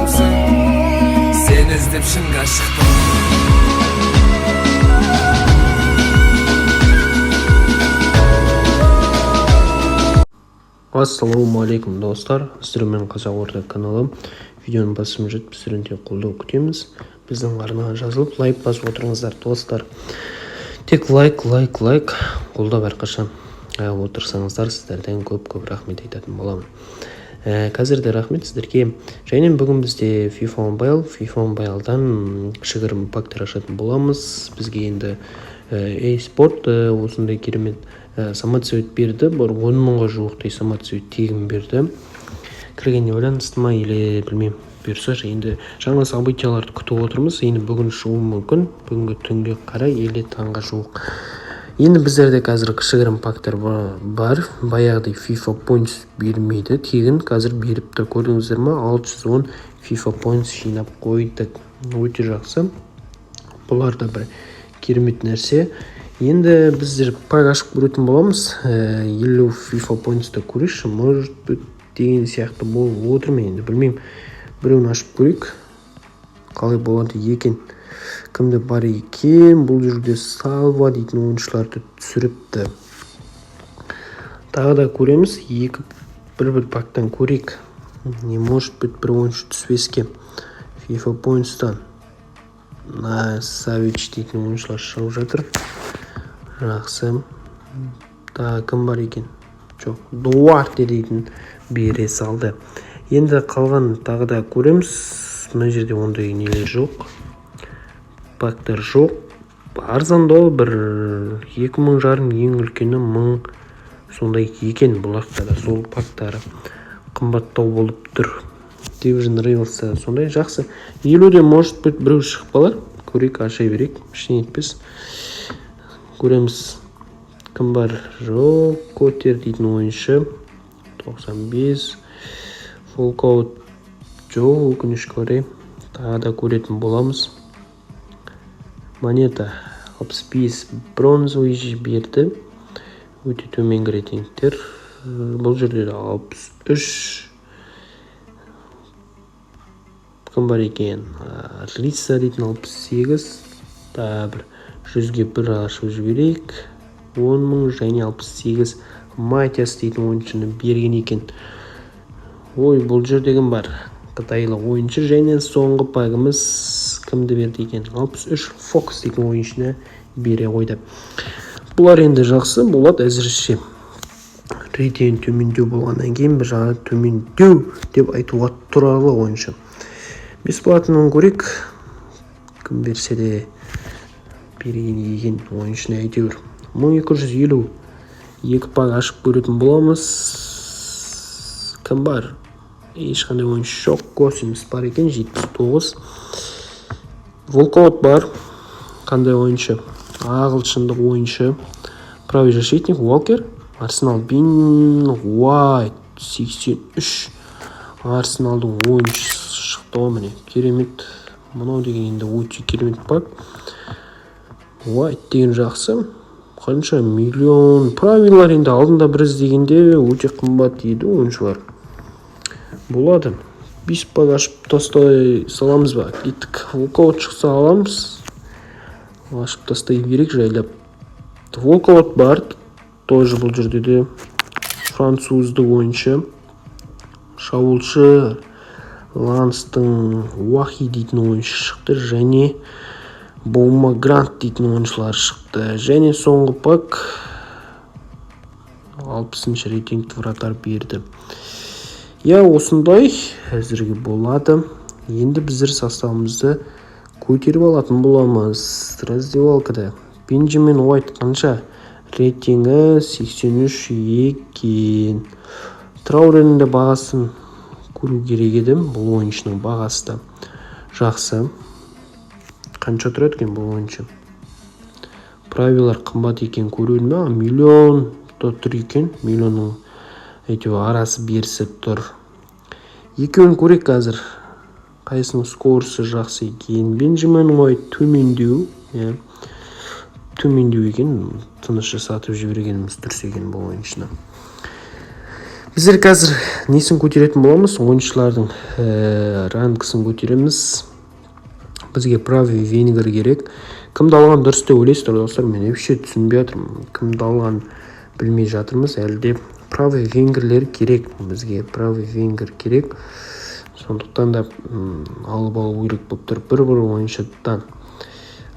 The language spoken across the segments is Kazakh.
адамсың. Сені іздеп шыңға шықтым. Ассалаумағалейкум, достар! Сіздермен Қазақ Орда каналы. Видеоны басып жүріп, сіздерден тек қолдау күтеміз. Біздің арнаға жазылып, лайк басып отырыңыздар, достар. Тек лайк, лайк, лайк. Қолдап әрқашан отырсаңыздар, сіздерден көп көп рахмет айтатын боламын. Қазір де рахмет сіздерге. Және бүгін бізде FIFA Mobile, FIFA Mobile'дан кішігірім пактар ашатын боламыз. Бізге енді EA Sport осындай керемет самоцвет берді. Бір 10 мыңға жуықтай самоцвет тегін берді. Кіргеніне байланысты ма или білмеймін. Бұйырса, енді жаңа событияларды күтіп отырмыз. Енді бүгін шығуы мүмкін, бүгінгі түнге қарай или таңға жуық. Енді біздерде қазір кішігірім пактар бар. Баяғыдай FIFA Points бермейді тегін, қазір беріп тұр. Көрдіңіздер ма? 610 FIFA Points жинап қойдық. Өте жақсы. Бұлар да бір керемет нәрсе. Енді біздер пак ашып көретін боламыз. 50 FIFA Points'ты көрейікші, может быть деген сияқты болып отырмын енді, білмеймін. Біреуін ашып көрейік, қалай болады екен, кімде бар екен. Бұл жерде Салва дейтін ойыншыларды түсіріпті. Тағы да көреміз, екі бір бір пактан көрейік. Не может быть бір ойыншы түспеске FIFA Points'тан. На Савич дейтін ойыншылар шығып жатыр. Жақсы. Тағы кім бар екен? Жоқ, Дуарте дейтін бере салды. Енді қалған тағы да көреміз. Мына жерде ондай нелер жоқ, пактар жоқ. Арзандау, бір 2500, ең үлкені 1000 сондай екен. Бұл жақта да сол пактары қымбаттау болып тұр. Division Rivals сондай жақсы. 50-де может быть біреу шығып қалар. Көрейік, аша берейік, ештеңе етпес. Көреміз, кім бар. Жоқ, Котер дейтін ойыншы 95, walkout жоқ, өкінішке орай. Тағы да көретін боламыз. Монета 65, бронзовый жіберді. Өте төменгі рейтингтер. Бұл жерде де 63. Кім бар екен? Риса дейтін 68. Тағы бір 100-ге бір ашып жіберейік. 10 мың және 68 Матиас дейтін ойыншыны берген екен. Ой, бұл жерде кім бар? Қытайлық ойыншы. Және соңғы пагымыз кімді берді екен? 63 Фокс дейтін ойыншыны бере қойды. Бұлар енді жақсы болады әзірше. Рейтинг төмендеу болғаннан кейін, бір жағы төмендеу деп айтуға тұрарлық ойыншы. Бесплатныйын көрейік. Кім берсе де берген екен ойыншыны әйтеуір. 1250, екі пак ашып көретін боламыз. Кім бар? Ешқандай ойыншы жоқ. Госенс бар екен, 79. Walkout бар. Қандай ойыншы? Ағылшындық ойыншы, правый защитник Уолкер, Арсенал. Бен Уайт 83, Арсеналдың ойыншысы шықты ғой. Міне, керемет. Мынау деген енді өте керемет пак. Уайт деген жақсы. Қанша миллион? Правыйлар енді алдында бір іздегенде өте қымбат еді ойыншылар. Болады. Бес пак ашып тастай саламыз ба? Кеттік. Walkout шықса, аламыз. Ашып тастай берейік жайлап. Walkout бар тоже. Бұл жерде де француздық ойыншы, шабуылшы, Ланстың Уахи дейтін ойыншы шықты және Боума Грант дейтін ойыншылар шықты. Және соңғы пак 60-шы рейтингті вратарь берді. Иә, осындай әзірге болады. Енді біздер составымызды көтеріп алатын боламыз. Раздевалкада Бенджамин Уайт қанша? Рейтингі 83 екен. Трауренің де бағасын көру керек еді. Бұл ойыншының бағасы да жақсы. Қанша тұрады екен бұл ойыншы? Правыйлар қымбат екен, көру ма? Миллион да тұр екен. Миллионның әйтеуір арасы берісі тұр. Екеуін көрейік қазір, қайсының скорысы жақсы екен. Бенджамин Уайт төмендеу, иә, төмендеу екен. Тыныш сатып жібергеніміз дұрыс екен бұл ойыншыны. Біздер қазір несін көтеретін боламыз? Ойыншылардың рангысын көтереміз. Бізге правый вингер керек. Кімді алған дұрыс деп ойлайсыздар, достар? Мен вообще түсінбей жатырмын, кімді алған білмей жатырмыз әлі де. Правый вингерлер керек бізге, правый вингер керек. Сондықтан да алып алу керек болып тұр бір ойыншыдан.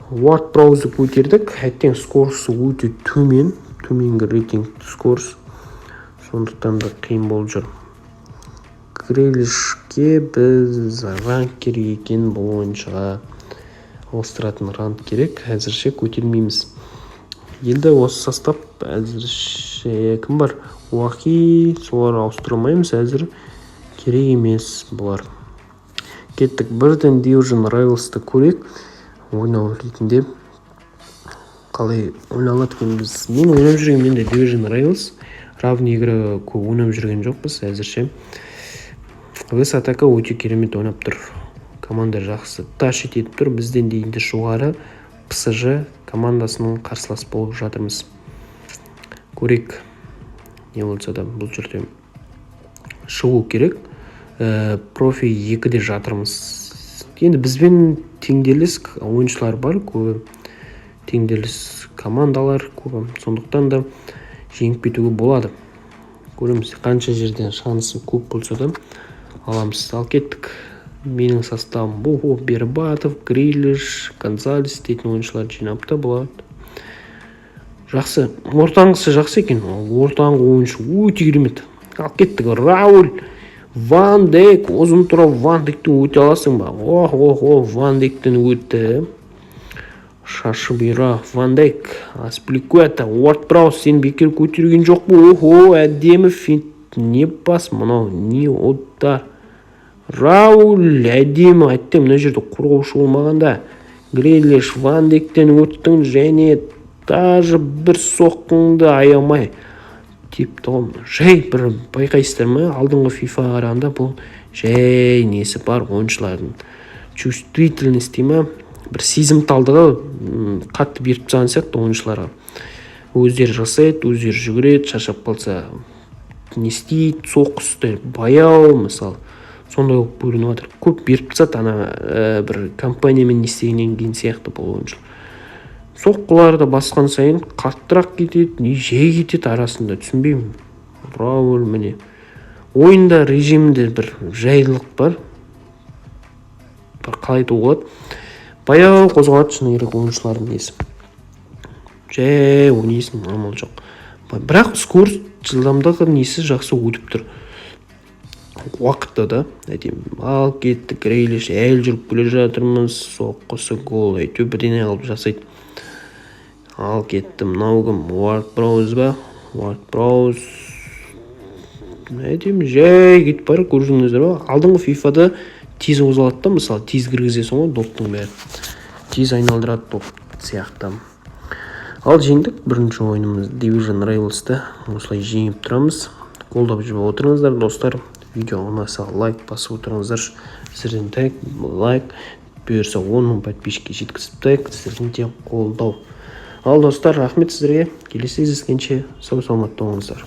Уорд Праузды көтердік. Әттең, скоросты өте төмен, төменгі рейтинг скорость, сондықтан да қиын болып жүр. Грилишке біз ранг керек екен, бұл ойыншыға ауыстыратын ранг керек. Әзірше көтермейміз. Енді осы состав әзірше. Кім бар? Уахи, солар ауыстыра алмаймыз әзір, керек емес бұлар. Кеттік, бірден Division Rivals'ты көрейік. Ойнау ретінде қалай ойналады екенбіз? Мен ойнап жүрген енді Division Rivals равный игры көп ойнап жүрген жоқпыз әзірше. Вес атака өте керемет ойнап тұр, команда жақсы тащить етіп тұр. Бізден де енді жоғары ПСЖ командасының қарсылас болып жатырмыз. Көрейік, не болса да бұл жерде шығу керек. Профи екіде жатырмыз. Енді бізбен теңделіс ойыншылар бар көбі, теңделіс командалар көбі, сондықтан да жеңіп кетуге болады. Көреміз, қанша жерден шансы көп болса да аламыз. Ал кеттік. Менің составым: Бохо, Бербатов, Грилиш, Гонзалес дейтін ойыншыларды жинапты. Болады, жақсы. Ортаңғысы жақсы екен, ортаңғы ойыншы өте керемет. Ал кеттік. Рауль, Ван Дейк, ұзын тура. Ван Дейктен өте аласың ба? Ох, ох, ох, Ван Дейктен өтті. Шашы бұйра Ван Дейк, Аспиликуэта, Уорд Праус, сен бекер көтерген жоқ па? Охо, әдемі финт, не пас мынау, не удар! Рауль, әдемі. Әттең, мына жерде қорғаушы болмағанда. Грилиш, Ван Дейктен өттің және даже бір соққыңды аямай тепті ғой. Жай бір байқайсыздар ма, алдыңғы ФИФАға қарағанда бұл жай несі бар ойыншылардың, чувствительность дей ма, бір сезімталдығы қатты беріп тастаған сияқты ойыншыларға. Өздері жасайды, өздері жүгіреді, шаршап қалса не істейді, соққысы баяу, мысалы, сондай болып көрініп жатыр. Көп беріп тастады ана бір компаниямен не істегеннен кейін сияқты. Бұл ойыншылар соққыларды басқан сайын қаттырақ кетеді, не жай кетеді арасында, түсінбеймін. Рауль, міне, ойында режимінде бір жайлылық бар, бір қалай айтуға болады, баяу қозғалады. Шыны керек, ойыншылардың несі жай ойнайсың, амал жоқ. Бірақ скорость, жылдамдығы, несі жақсы өтіп тұр уақытта да, әдемі. Ал кеттік. Грейлиш, әлі жүріп келе жатырмыз. Соққысы гол, әйтеуір бірдеңе қылып жасайды. Ал кетті. Мынау кім, Уорд Прауз ба? Уорд Прауз әдемі жай кетіп бара, көрдіңіздер ба? Алдыңғы ФИФАда тез қозғалады да, мысалы, тез кіргізесің ғой, доптың бәрі тез айналдырады доп сияқты. Ал жеңдік бірінші ойынымыз Division Rivals'ты, осылай жеңіп тұрамыз. Қолдап жүріп отырыңыздар, достар. Видео ұнаса, лайк басып отырыңыздар. Сіздерден тек лайк. Бұйырса, 10 000 подписчикке жеткізіп тастайық, сіздерден тек қолдау. Ал, достар, рахмет сіздерге. Келесі кездескенше сау саламатта болыңыздар.